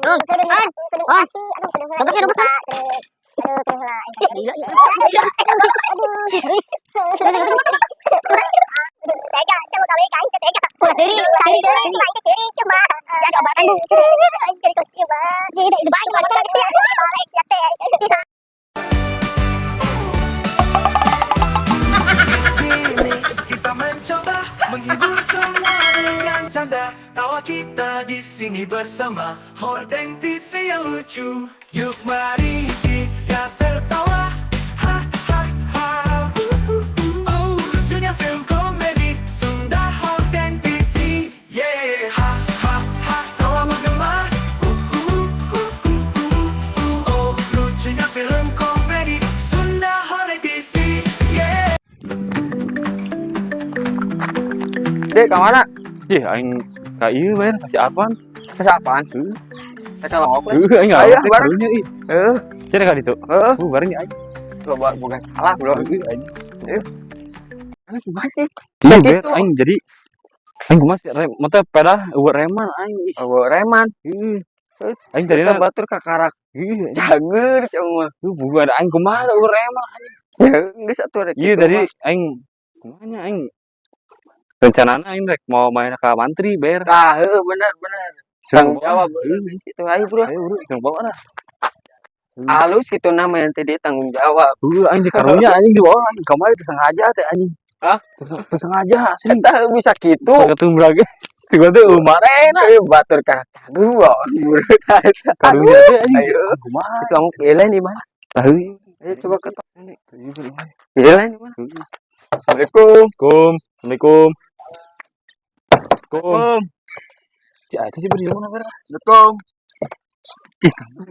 On. On. Dobrak ya, dobrak. Gila. Tega, coba kami kain tega. Ulah seuri, seuri, seuri, aing teh ceurik coba. Ada obatan. Aing jadi kos coba. Jadi itu baik mana siap teh. Bisa. Di sini kita mencoba menghibur semua dengan canda tawa kita di sini bersama Hordeng TV yang lucu. Yuk, mari kita tertawa. Ha ha ha. Hu, hu, hu. Oh, lucunya film komedi Sunda Hordeng TV. Yeah, ha ha ha, tawa menggema. Hu, hu, hu, hu, hu, hu. Oh, lucunya film komedi Sunda Hordeng TV. Yeah. Dek, ka mana? Ih, aing ka ieu bayar kasih apaan? Kasih apaan? Heuh. Kita lawak we. Heuh, aing Ayo, ngalawak teh bareng. karunya ih. Heuh, Sia ka ditu. heuh. Bareng ya aing. Loba boga salah, bro. Heuh, aing. Mana kumaha sih? Iya, Bisa ber, gitu. Aing jadi aing kumaha sih rem, mata pedah eueuh reman aing ih. Oh, reman. Heuh. Heuh, Aing kita tadina batur kakarak heuh, anjing. cager cuma mah. Heuh, buku ada aing kumaha eueuh reman aing. Ya, geus atuh rek Iya, kitu tadi mah. Aing kumaha nya aing rencanana aing rek mau main ka mantri ber. Tah, heuh, bener bener. Suruh Tanggung bawa. jawab Heuh, geus kitu ayo, Bro. Ayo bro, suruh bawa lah. Heuh. Halus kitu namanya teh dia tanggung jawab. Heuh, aing di karunya anjing di bawah aing kamari teu sengaja teh anjing. Hah? Teu sengaja asli. Eta bisa kitu. Ketemu lagi. Si gua teh marena. Eh, batur karak cager bawa burut eta. Karunya teh anjing. Ayo. Kumaha? Geus lamuk lain di mana? Tah heuh. Ayo coba ketok. Ieu ber imah. Lain di mana? Heuh. Assalamualaikum. Assalamualaikum. Assalamualaikum. Assalamualaikum. Ya, itu sih beri mana ber? Assalamualaikum. Ih, kamu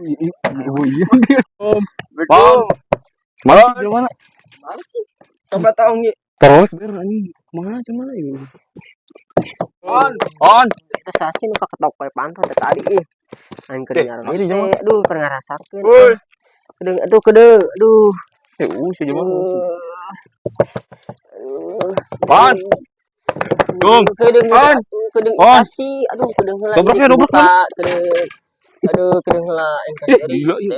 ibu iya. Om. Assalamualaikum. Mana sih di mana? Mana sih? Coba tahu nih. Terus ber anjing. Mana cuma ini? On. On. Kita sasi nu kaketok poe pantau teh tadi ih. Aing keur Eh, nyaran masih teh, jelema. aduh keur ngarasarkeun. Woi. Kedeung aduh kedeung, aduh. Eh, si jelema. Aduh. On. Gung. Kedeung On. atuh, kedeung On. sasi, aduh kedeung heula Dobrok ini ya, dobrok, dibuka, kedeung. Aduh, kedeung heula aing Ih, keur gila ieu.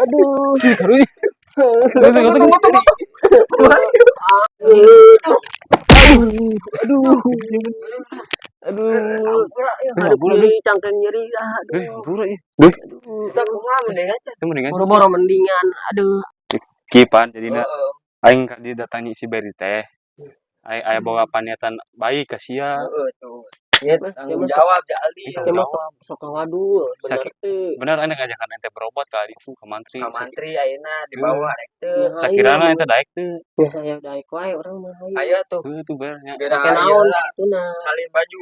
Aduh. Ih, karunya. Tunggu, tunggu, tunggu. Aduh. Aduh. Aduh. Aduh, Ampura, nyeri, cangkeng nyeri ah, Eh, aduh. ampura ih. Duh, Aduh. Kita kumaha mendingan teh. itu mendingan sih. Boro-boro mendingan, aduh. Kipan jadina Heeh. aing ka dieu datangi si Beri teh. Aing aya boga paniatan baik ka sia. Heeh tuh. Iya, Mas, tanggung siapa jawab ya Aldi. Tanggung Saya mah jawab. sok sok ngawadul, bener Sakit. teu. Bener aing ngajakan ente berobat ka ditu ka mantri. Ka mantri ayeuna dibawa rek teu. Ya, Sakirana ayo. ente daek teu. Biasa ya daek wae urang mah hayu. Ayo tuh. Heuh tuh ber nya. Geura Make ieu naon lah, ka dituna? salin baju.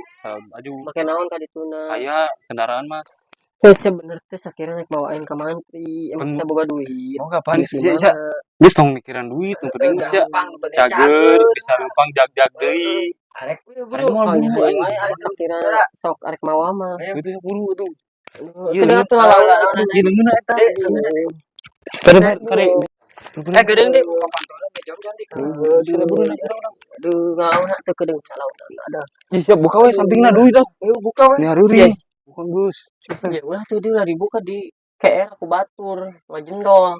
Baju. Make naon ka dituna? Aya kendaraan mah. Heuh sebener teh sakirana rek bawa aing ka mantri, emang Pen- bisa boga duit. Oh, kapan Duit sih di sia? mana? Geus tong mikiran duit, nu penting mah sia Gampang, nu penting cager, bisa numpang jag-jag deui. Arek we, Bro. Arek moal Oh, buru nya hayu aing. wae arek sakirana sok arek mawa mah. Itu buru tuh. Aduh, Ieu kedeung atuh lalaonan. Ieu leungeunna eta. Aduh. Kade kade. Eh, geudeung deui buka pantona bejong di. Sudah buru na urang. Aduh, ngalawan teu kedeung ngalawan ada. Ih, siap buka we sampingna duit ah. Ayo buka we. Ini hareurih. Bukan geus. Ya ulah tuh dia ulah dibuka di KR aku batur, ngajendol.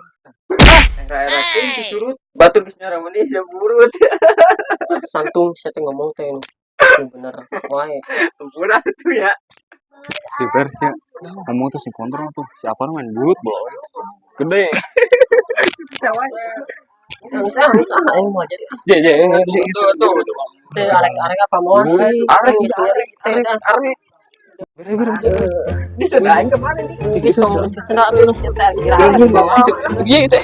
Era cucurut. Batur geus nyarameun ieu burut. Santung saya teh ngomong teh nu bener wae. Ampura tuh ya. Si pers ya. Ngomong tuh si kontrol tuh. Siapa main burut bawa. Gede. Bisa wae. Geus ah, geus ah aing mau jadi. Je je. Tuh tuh. Teh arek-arek apa mau sih? Arek, Geus nyeri teh dah. Arek. Ber ber. Di sebelah aing kemana nih? Geus tong senda atuh geus teh kira. Iya teh.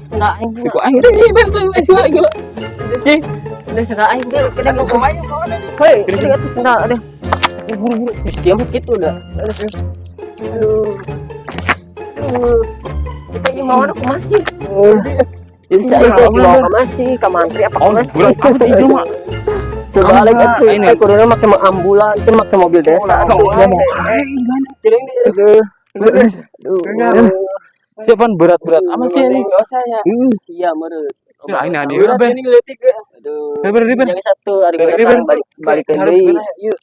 Senda aing. Si ku aing teh ber tuh gila gila. Ye. Udah senda aing deh. Kita ke kumaha kemana nih? Hei, ini atuh senda deh. Buru-buru. Geus diam kitu dah. Aduh. Aduh. Kita ieu mawana kumaha sih? Bisa itu dibawa ke masih, ke mantri apa Oh, ke berat amat ieu mah. Coba lagi atuh, Ini. eh kuduna make ambulan, itu make mobil desa. Ngomong. Aduh. Aduh. Siapa berat-berat amat sih ini? Dosa ya. Iya meureun. Ya, ini adi ber. Ini ngelitik gue. Aduh. Ber ber. Yang satu ari Ber, datang ber. balik balik Harus deui. bener, ieu.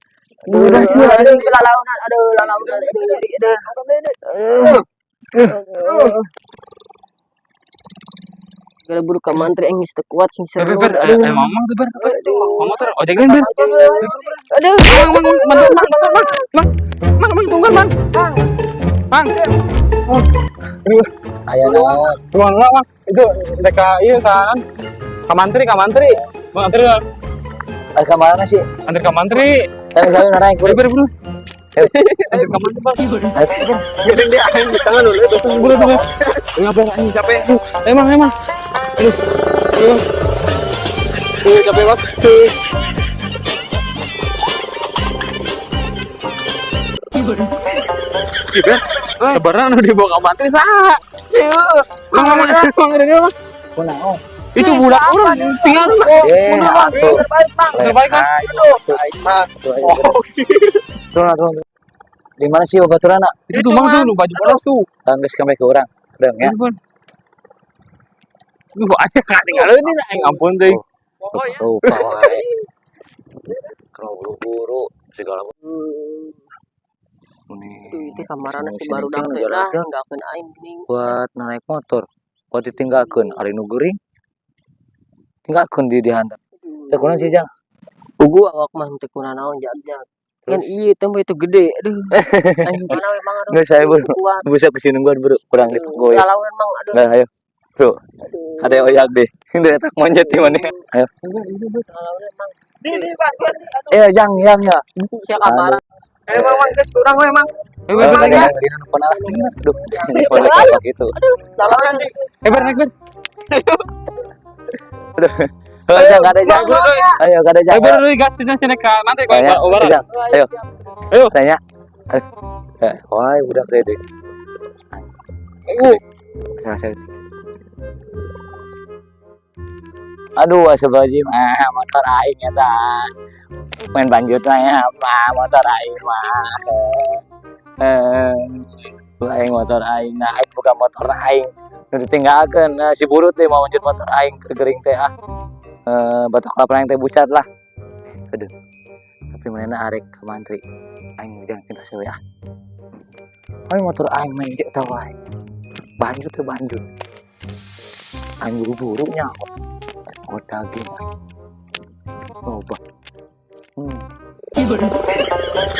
Udah sih. Aduh, lalaunan, aduh, lalaunan, aduh, aduh. Aduh. Gara buru ka mantri aing geus teu kuat sing Ber, seru. ber, Aduh. eh, mamang tuh, ber, ber. Mau motor, ojek lain, ber. Aduh. Mang, mang, mang, mang, mang, mang, mang, mang, mang, tungguan, mang. Mang. Aduh, Aya naon? tuang lah, mang. Itu mereka iya kan. Ka mantri, ka mantri. Mang, antri, Bang. Ari ka mana sih? Antri ka mantri. Kan saya naraek Ber, buru. ber, buru. Antri ka mantri, Bang. Ayo, kan. Gede dia aing di tangan dulu, buru, buru. Ngapain aing capek. Emang, emang. Aduh. Aduh. Aduh, capek banget. Ciber, lebaran udah dibawa ke mantri saha? Mang, mang, mang, mang, ini mang. Kunaon? Itu budak urang tinggal mang. Eh, atuh. Terbaik, Mang. Aing mah. Oh, Turun, turun. Di mana sih babaturanna? itu tuh mang tuh nu baju bodas tuh. Geus kembali ke urang. Urang ya. Lu aja ketinggalan ini aing ampun teuing. Lupa wae. Kalau buru-buru segala Aduh, itu kamarana si barudak teh lah, tinggalkeun aing geuning. Buat naik motor, buat ditinggalkeun ari nu geuring. Tinggalkeun di handap. Teu kunaon sih, Jang? Puguh awak mah teu kunanaon jag-jag. Kan ieu teh mah itu gede. Aduh. Aing mana we mang aduh. Nggak saya buru. Kuat. Bisa kesini nungguan buru, kurang dipegoy. Lalaunan mang aduh. Nah, ayo. Bro, Aduh. ada oyak deh. Udah tak monyet di mana? Ayo. Lalaunan mang. Eh, Jang, Jang ya. Sia kamara. Eh, mang, mang, geus kurang we, mang. Eh, Oh, ber, tadi ya. tadi nelfon lah. Aduh, boleh kayak gitu. Lalaunan deh. Eh, ber, naik, ber. Aduh. Oh, Jang, ada Jang. Ayo, ada Jang. Eh, ber, gas sini sini ka mantri kau Ayo, ubaran. Jang. Ayo. Ayo. Tanya. Eh, wah, udah kredit. Ayo. Salah saya. Aduh, astagfirullahaladzim. Ah, motor aing ya ta. Main banjut lah ya. Ah, motor aing mah. Eh, aing motor aing. Nah, aing bukan motor aing. Nu ditinggalkeun. Nah, si burut teh mau lanjut motor aing ke gering teh ah. Eh, batok kelapa aing teh bucat lah. Aduh. Tapi mana arek ke mantri. Aing jangan kita sewe ah. Aing motor aing main dia tahu aing. Banjut teh banjut. Aing buru-buru nya. Oh daging. Coba.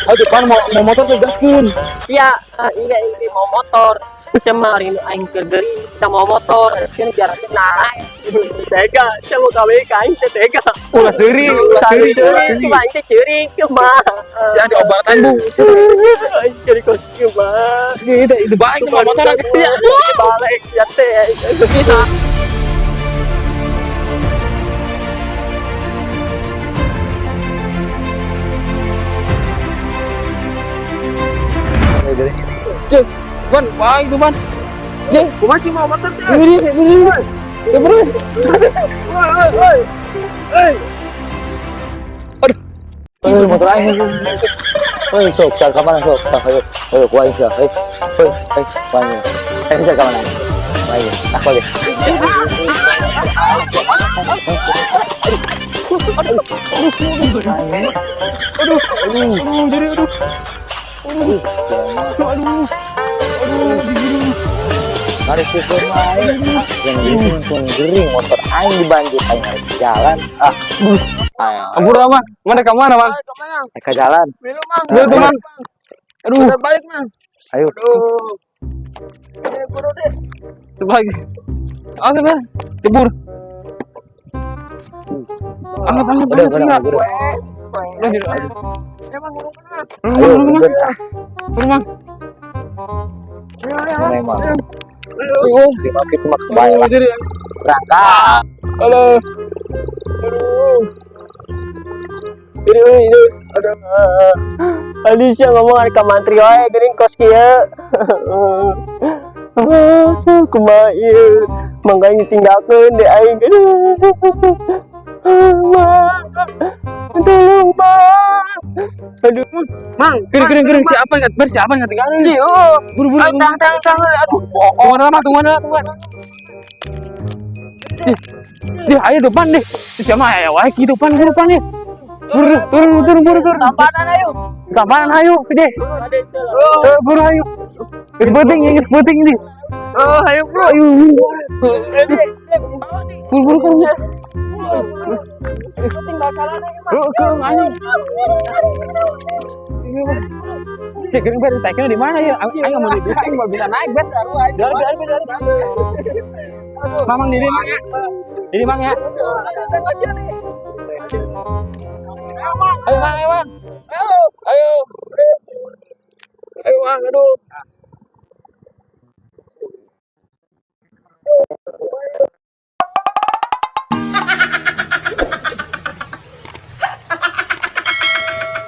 Ayo depan mau mau motor tuh gaskeun. Sia, ah, iya ini mau motor. Sia mah hari ini aing keur gering, kita mau motor. Sini jaraknya naik. Tega, sia mau gawe ka aing teh tega. Ulah seuri, ulah seuri. Ceuring, cuma aing teh ceuring kumaha. Sia diobatan, Bu. Aing jadi kos kumaha. Itu baik mau motor ya. Balik ya teh. Bisa. Ban, baik tuh ban. Ye, gua masih mau motor tuh. Beri, beri. Ya terus. Woi, woi, woi. Aduh. Eh, motor aing. Oi, sok, sia ka mana sok? Tah, ayo. Ayo, ku aing sia. Eh, oi, eh, ku aing. Eh, sia ka mana? Ku aing. Aku lagi. Aduh, aduh, jadi aduh. Aduh, aduh. Aduh, digini. Mari syukur mah aing. Yang gering pun gering motor aing dibanjut aing harus jalan. Ah. Ayo. Ampun, Bang. Mana ke mana, Bang? Ke jalan. Minum mang. Aduh, tuh, Bang. Aduh, Balik mang. Ayo. Aduh. Eh, buru deh. coba lagi. Awas, Bang. Cebur. Angkat, angkat, Udah, angkat, udah, angkat. udah. Udah, jadi. Emang ngurung mana? Ayo, Bang, udah. bang, bang. Memang. Aduh, Terima kasih cuma kebayang lah. jadi. Berangkat. Halo. Aduh. Ini, ini. Aduh. Alicia ngomong ari ka mantri wae geuning kos kieu. Kumaha ieu? Mangga aing ditinggalkeun deh aing. Ma. Tolong, Ma. Aduh. Mang, kering, kering, kering. Siapa nggak ber, siapa nggak tinggalin? Ieu. Buru-buru. Tang tang tang. Aduh. Tunggu lama, tunggu lama, tunggu. Di, di, ayo depan deh. Siapa ayo, wae ki depan, ki depan deh. Buru, turun, turun, buru, turun. Tampanan ayo. Tampanan ayo, gede. Eh, buru ayo. Geus penting, geus penting nih. Oh, ayo bro. Ayo. Buru, buru, buru ya. Bro, ke anjing. Cek geuning bet taikan di mana ya? Aing mau di aing mau bisa naik bet. Dari dari dari. Mamang diri mang ya. Diri mang ya. Ayo mang, ayo mang. Ayo. Ayo, Mang, aduh.